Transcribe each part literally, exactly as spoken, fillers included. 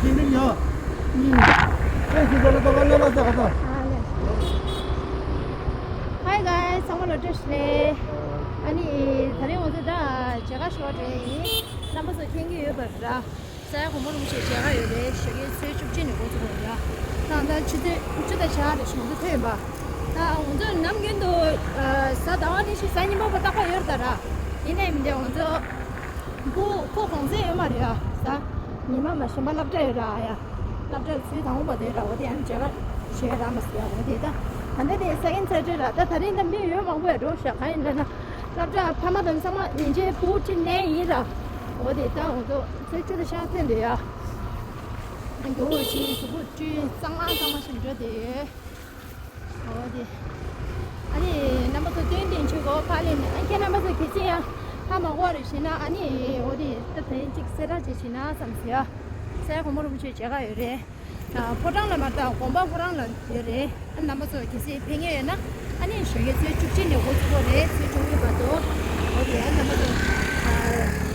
Hi guys, ཚང་མ་ལ་བཀྲ་ཤིས་བདེ་ལེགས། ཨ་ནི་ད་རིང་ང་ཚོ་ད་མཇལ་ཁ་ཞུ་བ་འགྲོ་ཡིན། རྣམ་པ་ཚོ་མཁྱེན་གྱི་ཡོད་པ་རེད། ས་ཡ་གོང་མ་རིན་པོ་ཆེ་མཇལ་ཁ་ཡོད་རེད། ཞོགས་ཀའི་ཆུ་ཚོད་བཅུ་གཅིག་ནས་འགོ་ཚུགས་པ་རེད། ད་ལྟ་ཆུ་ཚོད་བཅུ་དང་ཕྱེད་ཀ་རེད། ཞོགས་ཚོད་ཐོན་པ། ད་ང་ཚོ་ནམ་རྒྱུན་དུ་གཟའ་ཟླ་བ་ཉི་ཤུ་གཟའ་ཉི་མ་བར་རྟག་པར་ཡོད་རེད་ད་ར། ཡིན་ནའི་མི་འདྲ་ང་ཚོ་ཁོ་ཁོ་གོང་ཚད་ཡོད་མ་རེད་ཨ། ད་ཉི་མ་མ་གཞན་པ་སློབ་གྲྭ་ཡོད་ར་ཡ། སློབ་གྲྭ་ཚུལ་དང་པོ་དེ་ར། འོ་དེ་ཡང་མཇལ་ཁ་ཞུ་ཡ་ར་མ་ཟེར་ཡ། འོ་དེ་ད་ད་ལྟ་དེ་ས་ཡིན་ཚ་དྲོད་ར། ད་ད་རིང་ད་མི་ཡོད་མང་པོ་ཡ་འགྲོ་ཤག་གང་ཡིན་ལབ་ན་སློབ་གྲྭ་ཕ་མ་དང་ཚང་མ་ཉིན་བྱེད་ཕྲུ་གུ་ཁྲིད་ནས་ཡིན་ར། འོ་དེ་ད་འོ་ཚོ་ཚེ་བཅུ་དང་ཕྱེད་ཀ་ཐོན་དེ་ཡ། འགྲོ་བཞིན་གཟུགས་པོ་བཀྲུས་གཙང་མ་གཙང་མ་ཞིག་འགྲོ་དེ་ཡོད། འོ་དེ། ཨ་ནི་རྣམ་པ་ཚོ་སྟོན་སྟོན་བྱེད་དགོས་ཕ་ལེ་ནི། ཨ་ཁྱེད་རྣམ་པ་ཚོ་གལ་སྲིད་ཡང་ཕ་མ་དགོས་རེད་ཞེ་ན། ཨ་ནི་འོ་དེ་ད་དེ་གཅིག་གསལ་བསྒྲགས་ཅིག་བྱེད་ན་བསམ་ཟེར་ཡ། ས་ཡ་གོང་མ་རིན་པོ་ཆེ་མཇལ་ཁ་ཡོད་རེད། ཨ་ཕོ་བྲང་ལ་མ་ལྟ་དགོན་པ་ཁོ་རང་ལ་ཡོད་རེད། ཨ་རྣམ་པ་ཚོ་གལ་སྲིད་ཕེབས་མཁན་ཡོད་ན། ཨ་ནི་ཞོགས་ཀའི་ཚེས་བཅུ་གཅིག་ནས་འགོ་ཚུགས་པ་རེད། ཚེས་བཅུ་དགུ་བར་དུ། འོ་དེ་ཡང་རྣམ་པ་ཚོ་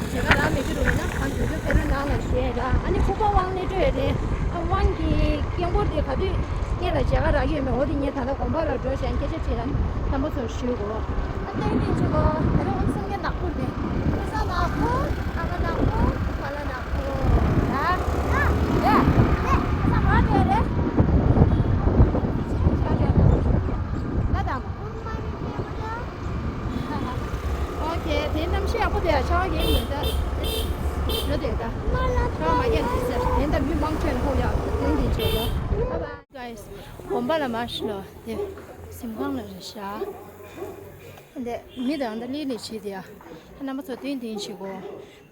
མཇལ་ཁ་རག་མེད་ཀྱི་རེད་ན་གང་མགྱོགས་མགྱོགས་ཕེབས་རོགས་གནང་ལ་ཞུ་ཡ་ར། ཨ་ནི་ཕུག་པ་དབང་སླེབས་འགྲོ་ཡ་རེད། ཨ་དབང་གི་སྐད་འབོར་དེ་ག་དུས་སྔོན་ལ་མཇལ་ཁ་རག་གི་ཡོད་མེད། འོ་དེ་ངས་ད་ལྟ་དགོན་པ་ལ་འགྲོ་བྱས་སྐད་ཆ་དྲིས་ལ་རྣམ་པ་ཚོར་ཞུ་དགོས། ཨ་ཏན་ཏན་ཆུ་གོ་ད་རེ་འོང་སེམས་ཀྱི་ནག་པོ་རེད། ཁ་སང་ནག་པོ། ཨ་མ་ནག་པོ། ཁ་ལ་ནག་པོ། ད་ད་ད་ཁ་སང་མ་བྲོས་རེད། ད་དང་། ཨོ་ཁེ། དེ་གནམ་གཤིས་ཡག་པོ་དེ་ཡ་ཆར་པ་ཡིན་མིན་ད། འགྲོ་དེ་ད། ཆར་པ་མ་ཡིན་དེ་ཟེར་དེ་ད་མི་མང་ཆེ་ནས་ཕོག་ཡག་དེ་འདི་བྱེད་ལོ། Bye bye guys། དགོན་པ་ལ་མ་ཤི་ལོ་དེ། གཟིམ་ཁང་ལ་རེད་ཤག་འདི་མི་དང་འདི་ལི་ལི་བྱེད་དེ་ཡ། རྣམ་པ་ཚོ་དེ་འདི་བྱེད་གོ།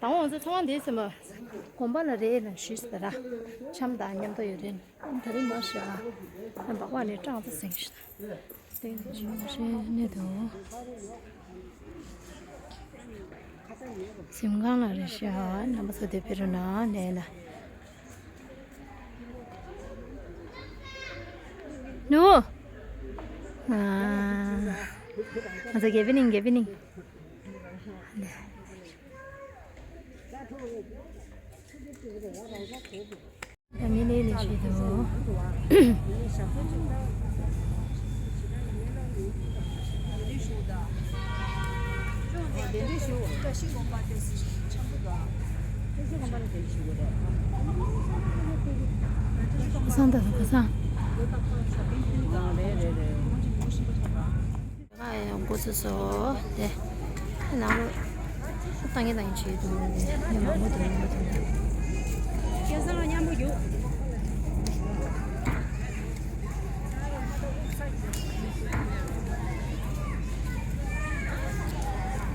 དང་པོ་ང་ཚོ་ཚང་མ་འདི་ཟེར་མ། དགོན་པ་ལ་རེད་ལ་ཞུས་ཟེར་ར། འཆམ་དང་མཉམ་དུ་ཡོད་རེད། ད་རིང་མ་ཤི་ཨ། འབག་པ་ནས་སྐྲངས་ཚ་ཟིང་ཤི། དེ་ནས་ཞུ་མ་ཤེས་གནས་འདུག་གཟིམ་ཁང་ལ་རེ་ཤ་རྣམ་པ་ཚོ་དེ་ཕེ་རུ་ན་ནས་ན། ནུ། ང་ཚོ་དགེ་བི་ནིང་དགེ་བི་ནིང་། ད་མི་ལས་ལས་བྱེད་དོ། སང་ད་ཁ་སང་། ང་ཡང་འགོ་ཚུགས་སོ། དེ་ནང་ལོ་བཏང་གི་བཏང་གི་བྱེད་འདུག་ནས་མི་མང་པོ་འདུག་མི་འདུག་སྐལ་བཟང་ལ་མཉམ་པོ་རྒྱུགས།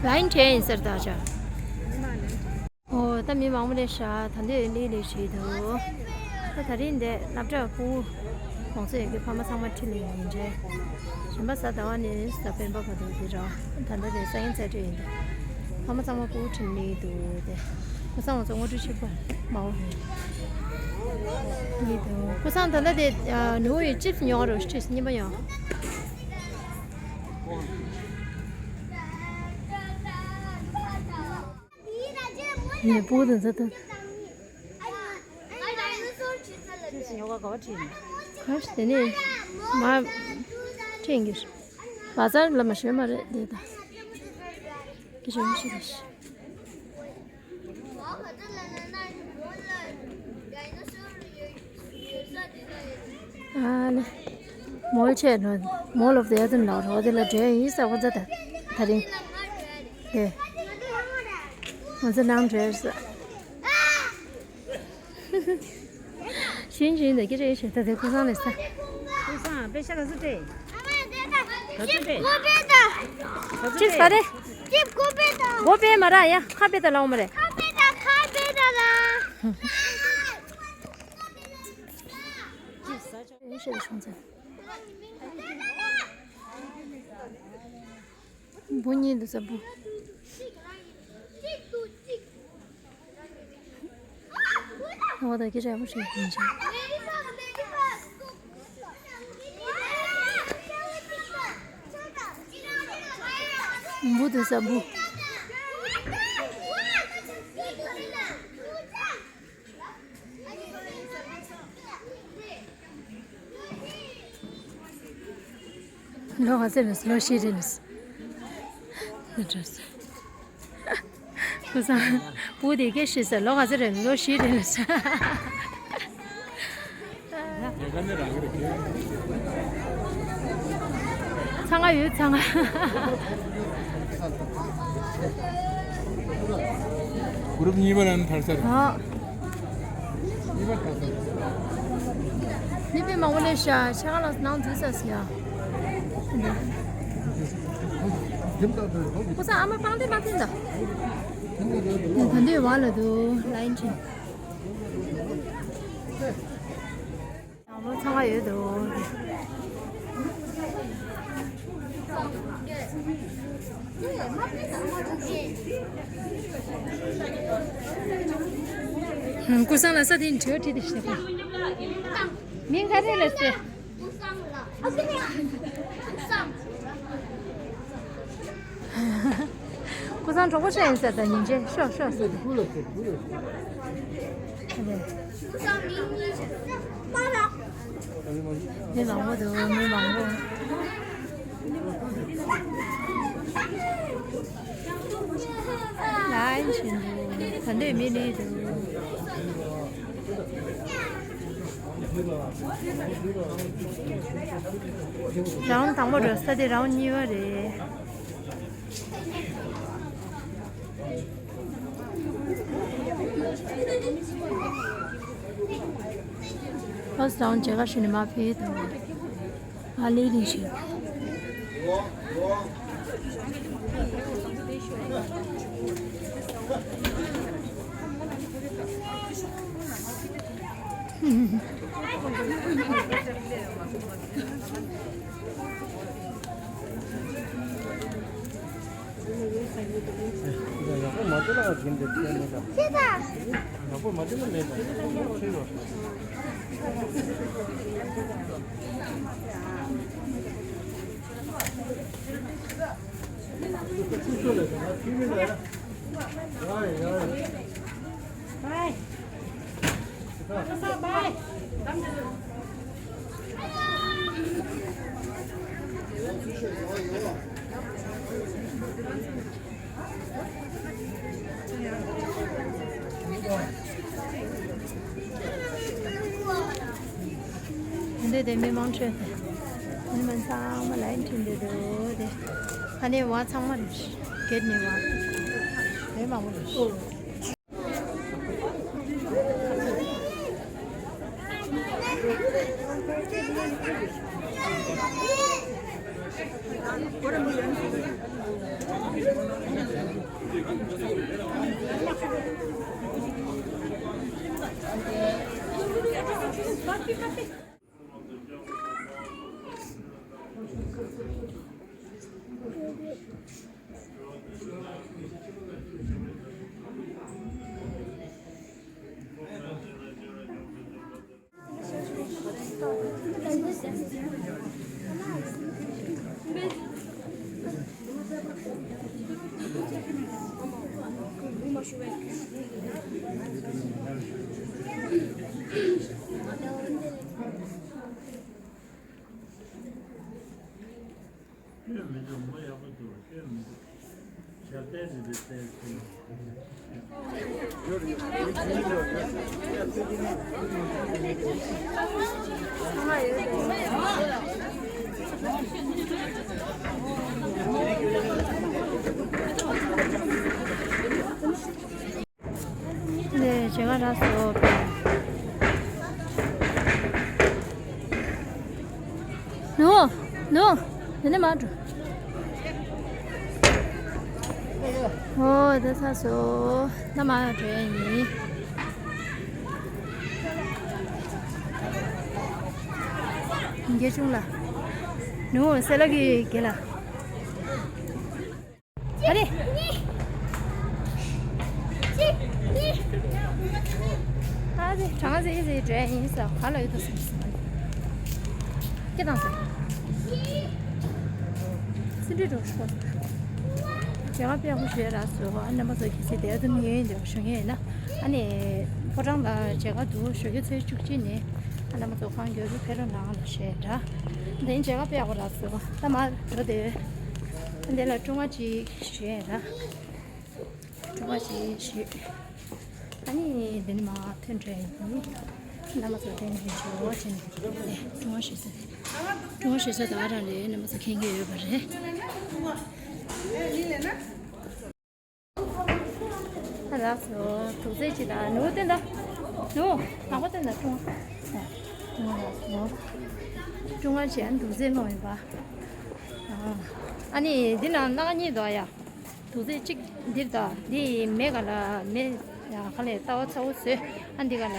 ལ་ཡིན་བྲལ་ཡིན་ཟེར་ད་ཆ། ཨོ་ད་མི་མང་པོ་སླེབས་ཤག་ད་འདོད་ལི་ལི་བྱེད་འདུག་ད་ད་རིང་འདི་སློབ་གྲྭ་ཕྲུ་གུ་གོང་ཚད་ཡོད་ཀྱི་ཕ་མ་ཚང་མ་ཁྲིད་ལས་ཡིན་འདྲ། གཞན་པ་གཟའ་ཟླ་བ་ནས་གཟའ་སྤེན་པ་བར་དུ་འདི་ར། ད་ལྟ་དེ་ས་ཡིན་ཚ་དྲོད་ཡིན་འདུག་ཕ་མ་ཚང་མ་ཕྲུ་གུ་ཁྲིད་ལས་འདུག་དེ་ཁ་སང་ང་ཚོ་ངོ་སྤྲོད་བྱེད་པ་མ་འོ་ཡིན་འདུག་ཁ་སང་ད་ལྟ་དེ་ནུ་བོ་ཡི་ཅིབ་སི་ཉོ་རོ་ཅིབ་སི་གཉིས་པ་ཡོང་། ནས་པོ་དང་ཛ་དང་། ཁ་ཞིག་དེ་ནས་མ་ཁྲེང་གིས་བ་ཛར་ལ་མ་ཞོན་མ་རེད་དེ་ད། ཀི་ཞོན་ཞིག་རེད། ཨ་ནི། མོལ་ཆེ་ནོ། Mall of the Eden ལ་རོ་དེ་ལ་འགྲོ་ཡིན་ས་ཁོ་ཚ་ད། ད་རིང་། དེ། ང་ཚོ་ནང་འགྲོ་ས། ཤིན་ཅིན་དེ་ཀི་རེ་ཤེ་ད་དེ་ཁོ་སང་ལས་ས། ཁོ་སང་པེ་ཤ་ག་ཚོད་སྤྲད། ག་ཚོད་སྤྲད། ག་ཚོད་སྤྲད། ཅིབ་ག་རེ། ཅིབ་གོ་པེ་ད། གོ་པེ་མ་ར་ཡ་ཁ་པེ་ད་ལའོ་མ་རེ། ཁ་པེ་ད་ཁ་པེ་ད་ལ། འབུ་གཉིས་འདུག་ས་འབུ། ཨོ་ད་ཀི་རེ་མོ་ཞིག་ཡིན་ཅིང་། འབུ་འདུག་ས་འབུ། ལོ་ག་ཚོད་རེད། ལོ་བཞི་རེད། ལོ་བཞི་རེད། ཀུན་བཟང་། བུ་དེ་སྐད་ཤེས་ས། ལོ་ག་ཚོད་རེད། ལོ་བཞི་རེད། ཚང་ང་ཡོད། ཚང་ང་། གུ་རུབ་གཉིས་པ་ལ་ནི་ཐར་ས་རེད། ཨ། གཉིས་པ་ཐར་ས་རེད། མི་དཔེ་མང་པོ་སླེབས་ཤག་ཆེ་ཁ་ལགས་ནང་འཛུལ་ས་ཟེར་ཡ། ཁོ་ཚང་ཨ་མ་པང་གདན་མ་ཐོན་ད། ད་འདོད་བ་ལ་འདུག་ལ་ཡིན་ཕྱིན། ཡང་མོ་ཚང་མ་ཡོད་འདུག་ཀུན་བཟང་ལ་ས་དེ་འདྲི་བ་དྲིས་ཏེ་ཤེས་པ། མིང་ག་རེ་ལ་ཟེར། ཀུན་བཟང་གྲོགས་པོ་ཤོག་ཡིན་ཟེར། ད་ཉིན་བྱེད་ཤོག་ཤོག་ཟེར། ཨ་ལས། མི་མང་པོ་འདུག་མི་མང་པོ། ལ་ཡིན་བཞིན་འདུག་ད་འདོད་མི་ནི་འདུག་རའུན་དང་པོ་འགྲོ་ས་དེ་རའུན་གཉིས་པ་རེད། ཕར་སོང་མཇལ་ཁ་ཞུ་ནས་མར་ཕེབས་དང་། ཨ་ལེ་རིང་ཞིག་ཡག་པོ་མ་བྱས་ན་རྒན་དེ་ཚོའི་མི་དང་། ཡག་པོ་མ་བྱས་ན་མེད་དང་། ཁྱོད་རོ། འདི་དེ་མི་མང་ཆེ། མི་མང་ཚང་མ་ལ་ཡིན་འཕྲིན་དེ་འདུག་དེ། ཨ་ནི་བ་ཚང་མ་རེད། སྒེར་ནས་བ། མི་མང་པོ་རེད། ཁྱོད་མི་འདུག་མོ་ཡག་པོ་འདུག་ཁྱོད་མི་འདུག་ཞབས་བརྟན་ནི་འདུག་བརྟན་བརྟན། ནས་བྱེད་ག་རག་སོ། ནུ། ནུ། དེ་ནས་མར་འགྲོ། ཨོ་དེ་ཚར་སོང་། ད་མར་འགྲོ་ཡ་ཡིན། དགེ་ཆུང་ལ། ནུ་སེ་ལ་གི་དགེ་ལ། ཨ་རེ། ཨ་རེ། གྲང་ཟིག་ཟིག་འདྲ་ཡིན་ས། ག་ལ་ཡོད་དོ་སེམས་སེམས། སྐད་བཏང་སོང་། སེ་འབྲས་འགྲོ་ཤོག་བྱེད་ག་དཔེ་ཡག་པོ་ཞིག་རག་སོང་། ཨ་རྣམ་པ་ཚོ་གལ་སྲིད་དེ་ཙམ་ཡོད་ཡིན་དེ་ཞུ་མཁན་ཡིན་ན། ཨ་ནི་ཕོ་བྲང་ལ་མཇལ་ཁ་འདུག་ཞོགས་ཀས་ཚེས་བཅུ་གཅིག་ནས། རྣམ་པ་ཚོ་གང་མགྱོགས་པོ་ཕེབས་རོགས་གནང་ལ་ཞེས་འདྲ། འདི་མཇལ་ཁ་དཔེ་ཡག་པོ་རག་སོང་། ད་མར་འགྲོ་དེ། འདི་ལ་སྲུང་བ་ཅིག་ཞུས་ཡས་ར། སྲུང་བ་ཅིག་ཞུས། ཨ་ནི་འདི་ནས་མར་ཐོན་འགྲོ་ཡིན། རྣམ་པ་ཚོ་དེ་ནས་འཇོག་བྱས་ནས་སྲུང་བ་ཞུས་ས་དེ། སྲུང་བ་ཞུས་ས་དེ་ཨ་ར་ལས་རྣམ་པ་ཚོ་མཁྱེན་གྱི་ཡོད་པ་རེད། ལགས་སོ། དུག་རྫས་ཅིག་དང་ནུ་བོ་སྟོན་དང་། ནུ་བོ་ནག་པོ་སྟོན་དང་། སྲུང་བ། སྲུང་བ་ལགས་སོ། སྲུང་བ་བྱས་ཨ་ནི་དུག་རྫས་སློང་ཡིན་པ། ཨ་ནི་འདི་ནང་སྣ་ཁ་གཉིས་འདུག་ཡ། དུག་རྫས་གཅིག་འདིར་དང་འདི་མེ་ག་ལ་མེ་ཡ་ག་ལས་ལྟ་བ་ཚ་བོ་བཟོས་ཨ་འདི་ག་ལ།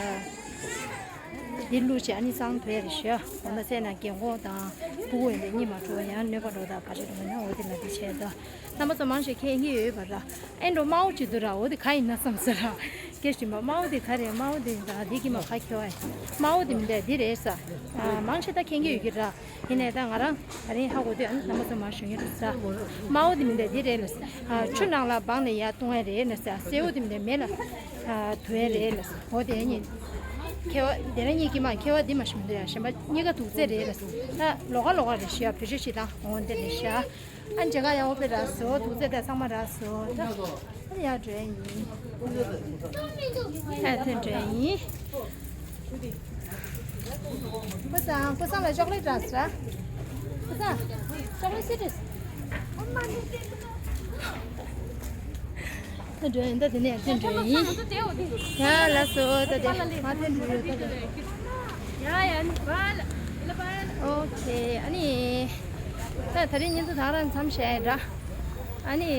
འདི་བླུགས་བྱས་ཨ་ནི་སང་དུ་ཡ་རེ་ཞོ། འོ་ན་ཚེ་ན་རྒན་གོག་དང་ཕྲུ་གུ་ཡིན་པའི་གཉིད་མ་འཕྲོ་བ་ཡང་གནོད་པ་འགྲོ་དང་ག་ཞིག་འགྲོ་ན་འོ་དེ་ལ་འདི་བྱས་དང་། རྣམ་པ་ཚོ་མང་ཞིག་མཁྱེན་གྱི་ཡོད་པ་ར། ཨེ་འགྲོ་དམར་པོ་ཅིག་འདུག་ར། འོ་དེ་ག་ཡིན་ན་བསམ་ས་ར། སྐད་ཞིམ་པ་དམར་པོ་དེ་ག་རེད། དམར་པོ་དེ་ར་དེ་གི་མ་ཁ་ཁྱོ་ཨེ། དམར་པོ་དེ་མི་འདུག་འདི་རེད་ས། ཨ་མང་ཆེ་ད་མཁྱེན་གྱི་ཡོད་ཀྱི་ར། ཡིན་ནའི་ད་ང་རང་ད་རིང་ཧ་གོ་དུས་ཨ་ནི་རྣམ་པ་ཚོ་མར་ཞུ་ངེས་རེད་ས། དམར་པོ་དེ་མི་འདུག་འདི་རེད་ལ། ཨ་ཆུ་ནང་ལ་སྦངས་ནས་ཡར་བཏུང་ཡ་རེད་ལ་ས། སེར་པོ་དེ་མི་འདུག་མེ་ལ་ཨ་དུག་ཡ་རེད་ལ་ས། འོ་དེ་གཉིས། མཁས་པ་དེ་ར་གཉིས་ཀྱི་མ་མཁས་པ་འདི་མ་ཞུ་མི་འདུག་ཡ། གཞན་པ་གཉིས་ཀ་དུག་རྫས་རེད་ལ་ས། ད་ལོགས་ཀ་ལོགས་ཀ་རེད་ཞུ་ཡ། བེད་སྤྱོད་བྱེད་སྟངས་འོ་འདི་རེད་ཤག་ཨ་མཇལ་ཁ་ཡག་པོ་དཔེ་རག་སོང་། དུག་རྫས་དེ་ཚང་མ་རག་སོང་། ད་ཨ་ཡར་འགྲོ་ཡ་ཡིན། ཨ་ཐོན་འགྲོ་ཡ་ཡིན། ཀུ་སང་ཀུ་སང་ལ་ཅོག་ལེ་ཊི་རག་སོང་། ཀུ་སང་ཅོག་ལེ་ཊི་ཅི་ཊི། ད་འགྲོ་ཡིན། ད་དེ་ནས་ཡར་ཐོན་འགྲོ་ཡ་ཡིན། ཡ་ལགས་སོ། ད་དེ་མར་ཐོན་འགྲོ་ཡོད་ད་དེ། ཡ་ཡ་ནི་བ་ལ་བ་ལ། ཨོ་ཁེ། ཨ་ནི། ད་ད་རིང་བརྙན་ཐུང་ད་ག་རང་མཚམས་བཞག་ཡ་འདྲ། ཨ་ནི།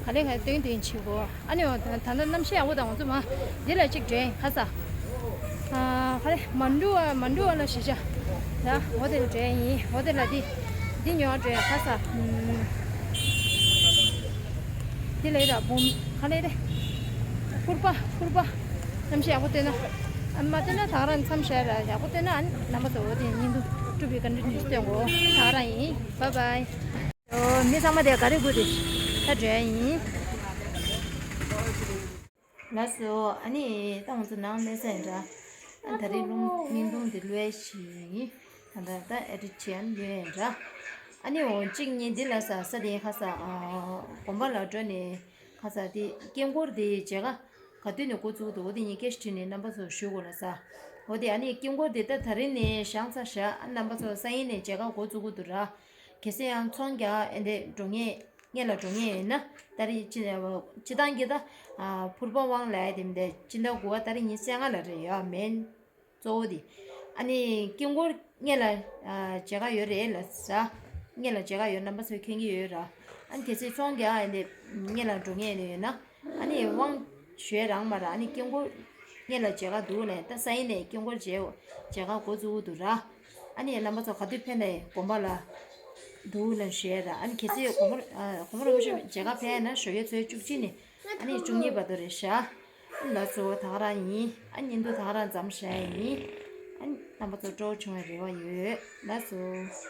ག་ལེ་ག་ལེ་སྟོན་སྟོན་བྱེད་དགོས། ཨ་ནི་འོ་ད་ད་ལྟ་གནམ་གཤིས་ཡག་པོ་དང་འོ་ཚོ་མ། འདི་ལ་གཅིག་འགྲོ་ཡིན་ཁ་ས། ཨ་ག་ལེ་མ་འགྲོ་བ་མ་འགྲོ་བ་ལ་གཞིས་ཆགས། ད་འོ་དེ་ལ་འགྲོ་ཡིན། འོ་དེ་ལ་འདི། འདི་ཉོ་བ་འགྲོ་ཡ་ཁ་ས། ཨུམ། འདི་ལ་ཡི་ར་བུམ་ག་ལེ་རེད། ཕུར་པ་ཕུར་པ། གནམ་གཤིས་ཡག་པོ་བཏོན་ན། ཨ་མ་བཏོན་ན་ད་ག་རང་མཚམས་བཞག་ར། ཡག་པོ་བཏོན་ན་ཨ་ནི་རྣམ་པ་ཚོ་འོ་དེ་བརྙན་ཐུང་སྒྲུབ་པའི་ག་འདྲ་ནུས་སྟོན་གོ། ད་ག་རང་ཡིན། བཱའི་བཱའི། ཨོ། མི་ཚང་མ་དེ་ག་རེ་དགོས་དེ། ད་འགྲོ་ཡ་ཡིན། ལགས་སོ། ཨ་ནི་ད་ང་ཚོ་ནང་སླེབས་ས་ཡིན་འདྲ། ཨ་ད་རེས་རླུང་བརྙན་ཐུང་འདི་གློད་ཡ་ཞིག་ཡིན། ད་ད་ད་ཨེ་ཌིཊ་བྱས་ཨ་ནི་གློད་ཡ་ཡིན་འདྲ། ཨ་ནི་འོ་གཅིག་གཉིས་འདི་ལ་ས་ས་དེ་ཁ་ས་ཨ་དགོན་པ་ལ་འགྲོ་ནས་ཁ་ས་དེ་དཀྱིལ་འཁོར་དེ་མཇལ་ཁ་ག་དུས་ནས་འགོ་བཙུགས་འདུག་འོ་དེ་ངས་སྐད་ཆ་དྲིས་ནས་རྣམ་པ་ཚོར་ཞུ་དགོས་ལ་ས། འོ་དེ་ཨ་ནི་དཀྱིལ་འཁོར་དེ་ད་ད་རེས་ནས་བཞེངས་ཚར་བཞག་ཨ་རྣམ་པ་ཚོ་སང་ཉིན་ནས་མཇལ་ཁ་འགོ་བཙུགས་ཀྱི་འདུག་ར། གལ་སྲིད་ཡང་ཚོང་རྒྱག་ཨེ་འདྲས་འགྲོ་ངེས་སྔོན་ལ་འགྲོ་ངེས་ཡིན་ན་ད་རེས་སྤྱི་སྤྱི་བཏང་གི་ད་ཕུར་པ་དབང་ལས་དེ་མི་འདྲ་སྤྱི་ཟླ་དགུ་པ་ཏ་རིག་ཉི་ཤུ་རྩ་ལྔ་ལ་རེད་ཡ། མེན་གཙོ་བོ་དེ་ཨ་ནི་དཀྱིལ་འཁོར་སྔོན་ལ་མཇལ་ཁ་ཡོད་རེད་ལ་ས། སྔོན་ལ་མཇལ་ཁ་ཡོད་རྣམ་པ་ཚོས་མཁྱེན་གྱི་ཡོད་ར། ཨ་ནི་གལ་སྲིད་ཚོང་རྒྱག་ཨེ་འདྲས་སྔོན་ལ་འགྲོ་ངེས་ཡིན་ན། ཨ་ནི་དབང་ཞུས་རང་མ་ར། ཨ་ནི་དཀྱིལ་འཁོར་སྔོན་ལ་མཇལ་ཁ་འདུག་ལས་ད་སང་ཉིན་ནས་དཀྱིལ་འཁོར་མཇལ་མཇལ་ཁ་འགོ་བཙུགས་འདུག་ར། ཨ་ནི་རྣམ་པ་ཚོ་ག་དུས་ཕེབས་ནས་དགོན་པ་ལ་འདུག་ལ་ཞུས་ར། ཨ་ནི་གལ་སྲིད་དགོན་པ་དགོན་པ་རིན་པོ་ཆེ་མཇལ་ཁ་ཕེབས་ན་ཞོགས་ཀས་ཚོའི་བཅུ་གཅིག་ནས་ཨ་ནི་བཅུ་གཉིས་བར་དུ་རེད་ཤག་ལགས་སོ། ད་ག་རང་ཡིན། ཨ་ནི་འདུག་ད་ག་རང་མཚམས་བཞག་ཡིན། ཨ་ནི་རྣམ་པ་ཚོ་སྤྲོ་བོ་བྱུང་བའི་རེ་བ་ཡོད། ལགས་སོ།